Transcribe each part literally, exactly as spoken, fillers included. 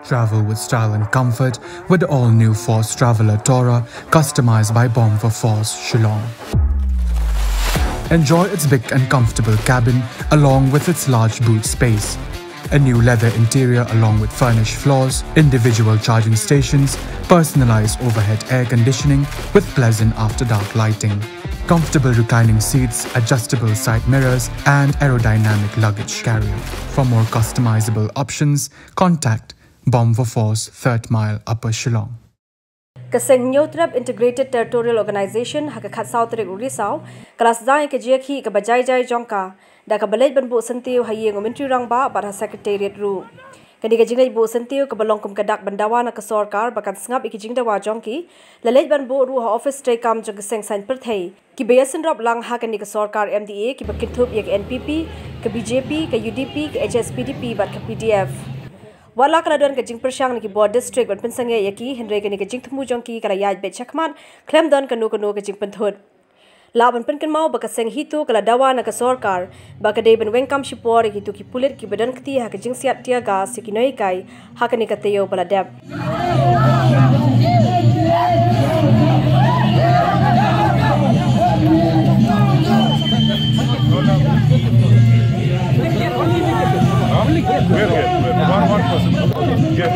Travel with style and comfort with the all-new Force Traveler Tourer, customized by Bomb for Force, Shillong. Enjoy its big and comfortable cabin along with its large boot space. A new leather interior along with furnished floors, individual charging stations, personalized overhead air conditioning with pleasant after dark lighting. Comfortable reclining seats, adjustable side mirrors, and aerodynamic luggage carrier. For more customizable options, contact Bomb for Force, Third Mile, Upper Shillong. Ka seng Hynñiewtrep Integrated Territorial Organization ha ka khatsaw tarik u Risaw ka la sdang ïa ka jingïakhih kaba jai jai jong ka da kaba leit ban buh syntiew ha ïing u Myntri Rangbah bad ha Secretariat ruh. Kane ka jingleit buh syntiew kaba long kum ka dak ban dawa na ka sorkar ba kan sngap ïa ki jingdawa jong ki, la leit ban buh ruh ha office treikam jong ka seng saiñ pyrthei kiba ïasynrop lang ha kane ka sorkar M D A kiba kynthup ïa ka N P P, ka B J P, ka U D P, ka H S P D P bad ka P D F. Wat la ka la don ka jingpyrshang na ki bor district ban pynsangeh ïa ki, hynrei kane ka jingthmu jong ki ka la ïaid beit shakhmat khlem don kano kano ka jingpynthut. Lah ban pynkynmaw ba ka seng HITO ka la dawa na ka sorkar ba ka dei ban weng kam shipor ïa kito ki pulit kiba don kti ha ka jingsiat tear gas ïa ki nonghikai ha kane ka taïew ba la dep. Wait, wait, wait. One, one person. Yes.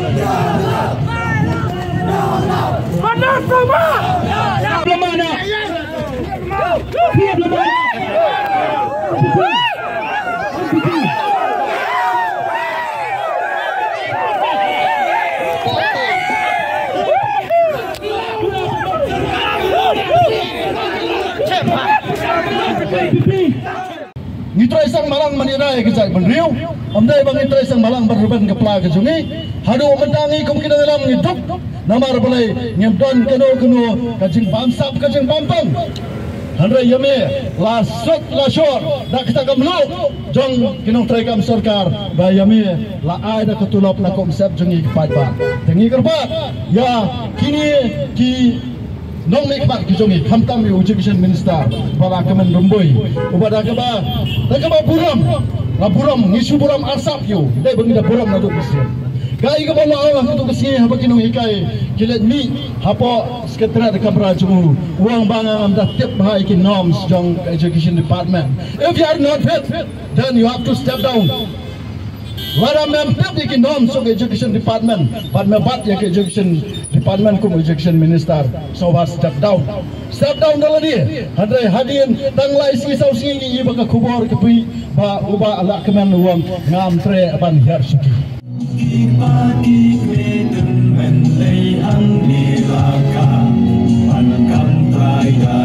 Ngi trei seng malang ban ïada ïa ka jaitbynriew. Ym dei ba ngi trei seng malang ban rben ka pla ka jong ngi. Haduh mynta ngi kum ki nongïalam ngi duk. Namar balei? Ngim don kano kano ka jingbamsap ka jingbamtang. Hynrei ïa me la suk la shor da kata ka mluh jong ki nongtrei kam sorkar ba ïa me la ai da ka tulop na ka umsep jong ngi ki paidbah. Te ngi kyrpad ïa kine ki nongmihkhmat ki jong ngi, khamtam ïa u Education Minister ba la kmen rymbui, uba da kaba, da kaba burom, la burom, ngi shu burom arsap ïa u, dei ba ngi da burom naduh mynsiem. Kaei kaba la ong ha kato ka sngi haba ki nonghikai ki leit mih hapoh Secretariat kamra jong u, u ong ba nga ngam da tip bha ïa ki norms jong ka Education Department. If you are not fit, then you have to step down. Lada mem tip ïa ki norms jong ka Education Department bad me bat ïa ka Education Department kum Education Minister, so far step down. Step down da lade. Hynrei hadien tang lai sngi saw sngi ngi ïohi ba ka khubor ka poi ba u Bah Lahkmen u ong ngam treh ban hiar shuki. Ki pa ki kmie dang men lei hangni la ka, ban kam trai da